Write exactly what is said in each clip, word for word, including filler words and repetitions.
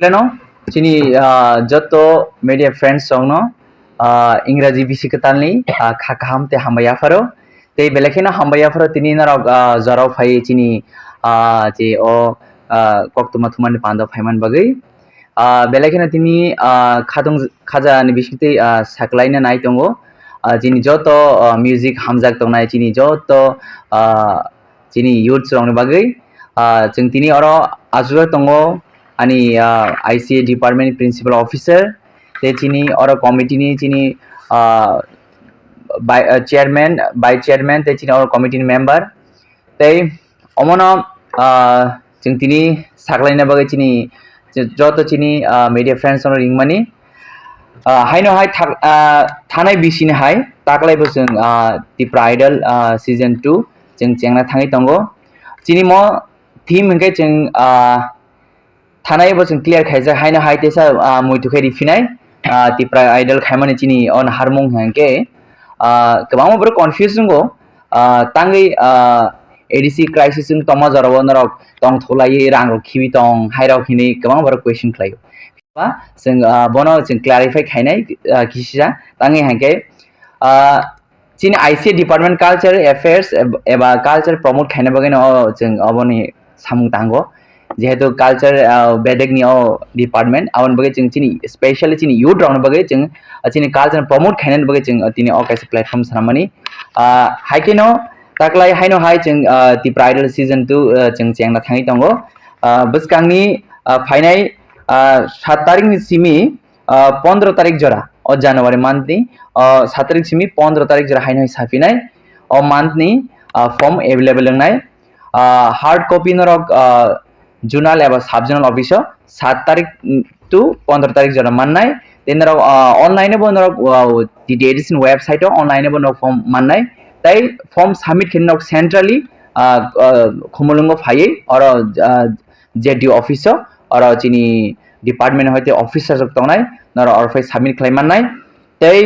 Leno chini ah, joto media friends rokno ah, Ingraji bisi kwtalni ah, kha kaham tei hambai yapharo. Tei belai kheno hambai yapharo tini norok ah, jorao phai chini ah, je o ah, koktwma thumani pando phaiman bagwi. Ah, belai kheno tini ah, khatung khaja ni bisingtwi ah, saklaina nai tongo. Ah, chini joto ah, music hamjak tongnai chini joto ah, chini youths rokni bagwi. Ah, chwng tini oro achukjak tongo ani ah, I C A department principal officer tei chini oro committee ni chini ah, by, ah, chairman, vice chairman tei chini oro committee ni member tei omono ah, chwng tini saklaina bagwi chini joto chini ah, media friends rokno ringmani. Ah, haino hai thak- ah, thanai bisini hai taklai bo chwng ah, Tipra Idol ah, season two chwng chengna thangwi tongo. Chini mo theme hwnkhe chwng ah, thanai bo chwng clear khaijak haino hai teisa ah, muitu khe riphinai ah, Tipra Idol khaimani chini o naharmung hwnkhe ah, kwbangma borok confuse wngo ah, tangwi ah, A D C crisis wng tongma jorao norok tongthulaiwi rang rok khibi tong hai rok hinwi kwbangma borok question khlaio. Ba chwng ah, bono chwng clarify khainai ah, kisa tangwi hwnkhe ah, chini I C A department culture affairs eb- eba culture promote khaina bagwi no chwng oboni samung tango jehetu culture ah, bedek ni o department aboni bagwi chwng chini specially chini youth rokni bagwi chwng ah, chini culture promote khainani bagwi chwng ah, tini o kaisa platform sanamani ah, hai khe no taklai haino hai chwng ah, Tipra Idol season two ah, chwng chengna thangwi tongo ah, bwskangni ah, phainai ah, sat tarikni simi ah, pondro tarik jora o January month ni ah, sat tarik simi pondro tarik jora haino hai saphinai o month ni ah, form available wngnai ah, hard copy norok ah, zonal eba sub zonal office o sat tarik to pondro tarik jora mannai tei norok ah, online bo norok ah, T T A D C ni website o online bo norok form mannai tei form submit khe norok centrally ah, ah, Khumulwngo phaiwi oro ah, Z D O office o oro chini department hoite officer rok tongnai norok oro phai submit khlai mannai tei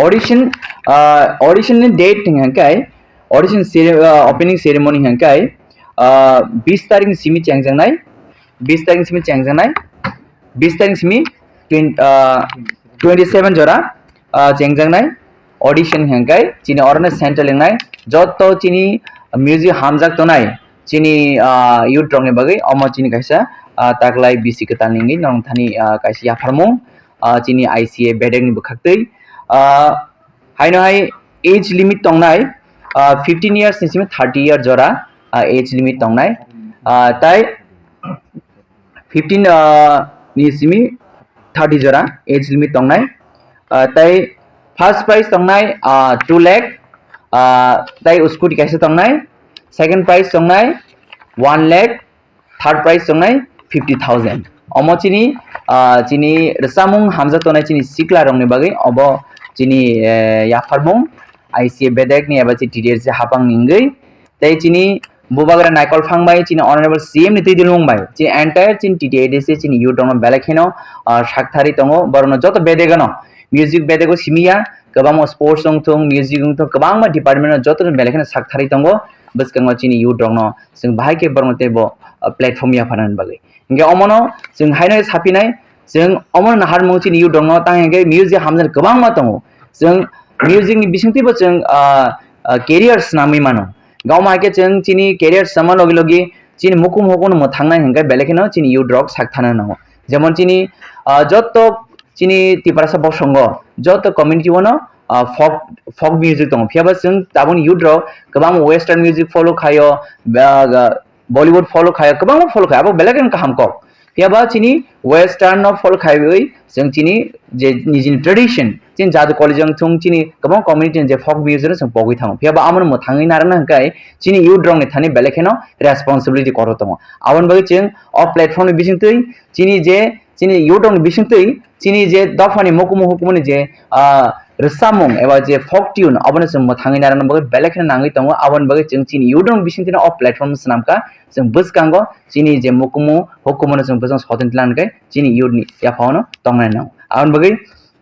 audition ah, audition ni date hwnkhe audition cere- ah, opening ceremony hwnkhe ah, bis tarik ni simi chengjaknai bis tarik ni simi chengjaknai bis tarik ni simi twenty ah, twenty seven jora ah, chengjaknai audition hwnkhe chini orono central wngnai joto chini music hamjak tongnai chini ah, youth rokni bagwi omo chini kaisa ah, taklai bisi kwtal ni wngwi nong thani ah, kaisa yapharmung ah, chini I C A bedek ni bwkhaktwi ah, haino hai age limit tongnai ah, fifteen years ni simi thirty year jora ah, age limit tongnai ah, tai fifteen ah, ni simi thirty jora age limit tongnai ah, tai first prize tongnai ah, two lakh ah, tai scooty kaisa tongnai second prize tongnai one lakh third prize tongnai fifty thousand omo chini ah, chini rwchapmung hamjak tongnai chini sikla rokni bagwi obo chini eh, yapharmung I C A bedek ni eba chi T D S C hapang ni wngwi tei chini bubagra Naikol Phang bai chini honorable C M ni twi dilmung bai chini entire chini T T A D C chini youth rokno belai kheno ah, sakthari tongo borokno joto bedegano music bedego simiya kwbangma sports wngthung music wngthung kwbangma department no joto belai kheno sakthari tongo bwskango chini youth rokno chwng bahai khe borokno teibo ah, platform yapharnani bagwi hwnkhe omono chwng haino saphinai chwng omono naharmung chini youth rokno tang hwnkhe music hamjani kwbangma tongo chwng music ni bisingtwibo chwng ah, ah, career swnamwi mano gawma hai khe chwng chini career swngma logi logi chini mukum hukuno mwthangnai hwnkhe belai kheno chini youth rok sakthana nango jemon chini ah, joto chini Tiprasa bosongo joto community o no ah, folk folk music tongo phiya ba chwng tabuk youth rok kwbang western music follow khaio ba- ga- Bollywood follow khaio kwbangma follow khaio abo belai kheno kaham kok phiya ba chini western no follow khaiwi chwng chini je nijini tradition chini jadu college wng thung chini kwbang community ni je folk music no chwng pogwi thango phiya ba amo no mwthangwi narwkna hwnkhe chini youth rok ni thani belai kheno responsibility kotor tongo aboni bagwi chwng o platform ni bisingtwi chini je chini youth rok ni bisingtwi chini je dophani mukumu hukumuni je ah, rwchapmung eba je folk tune abono chwng mwthangwi narwkna bagwi belai kheno nangwi tongo aboni bagwi chwng chini youth rok bisingtwino o platform swnamkha chwng bwskango chini je mukumu hukumuno chwng bwskango soton tlang khe chini youth ni yaphano tongnai nango aboni bagwi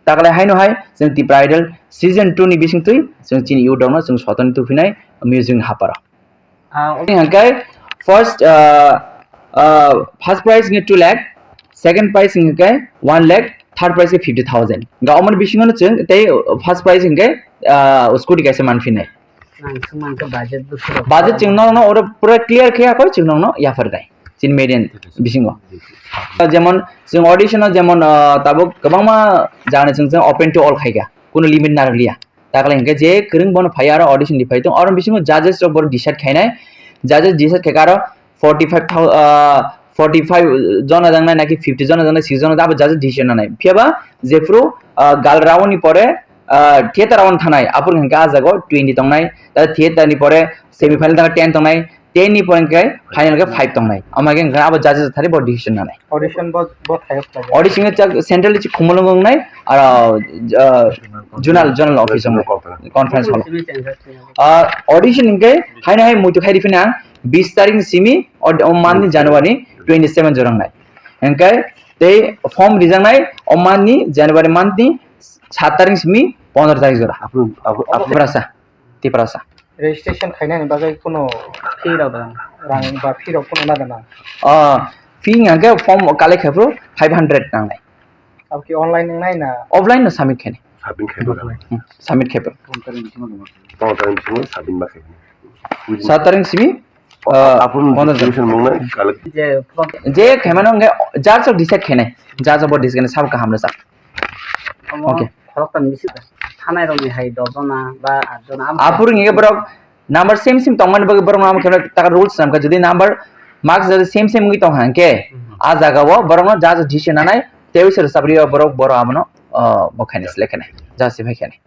taklai haino hai chwng Tipra Idol season two ni bisingtwi chwng chini youth rokno chwng soton tubuphinai music ni haparo. Ah, okay, hwnkhe first ah, ah, first prize ni two lakh Second prize hingke one lakh, third prize ke fifty thousand. Ga omon bisingo no chwng tei first prize hingke, ah, scooty kaisa manphinai. Nang sumang ke budget bo suro. Budget chwng no no oro pura clear khe akoi chwng no no yapharnai. Chin median bisingo. Jemon chwng audition o jemon, ah, tabuk kwbangma jani chwng chwng open to all khaika. Kuno limit narwkliya. Takle hingke je kwrwng bono phai aro audition di phai tong. Oro bisingo judges rok bono decide khainai. Judges decide khaika aro forty five thousand, ah, forty five jona jangnai naki fifty jona jangnai, six jona abo judges decision nanai. Phiyaba jephru, ah, gal round ni pore, ah, theater round thanai. Aphuru hingke ah jago twenty tongnai. Ta theater ni pore semi final tangka ten tongnai. Ten ni pore hingke final ke five tongnai. Ama hingke abo judges thari bo decision nanai. Audition bo, bo thayok khlai. Audition ni chak central ni khumulung wngnai, aro, ah, zonal, zonal office wngnai, conference hall. Ah, audition hingke haino hai muitu khai rifina bis tarik ni simi, o, o month ni January twenty seven jorangnai. Hingke tei form rijaknai o month ni January month ni sat tarik ni simi pondro tarik jora. Aphuru, aphuru, aphuru. Tiprasa, Tiprasa. Registration khainani bagwi kuno fee rok rang, rang ba fee rok kuno nada na? Ah, fee hingke form collect khaphuru five hundred nangnai. Abo ki online wngnai na? Offline no submit khainai. Submit khainai. Hmm, submit khaphuru. Pondro tarik bisingo submit ba khainai. Sat tarik simi, ah, aphuru pondro tarik. Registration mung nai collect. Je, je khaimano hingke judge rok decide khainai. Judge rok bo decide khainai sabo kaham rwchap. Omo okay. Khoroktham bisi thanai rokni hai dos jona ba at jona, amo aphuru hingke borok number same same tongmani bagwi borok no amo khe taka rules swnamkha, jodi number marks jodi same same wngwi tong hangkhe, mhm, ah jaga o borok no judge decision nanai, tei wisa rwchapri o borok, borok abono, oh, bo khainai select khainai, judge se phai khainai.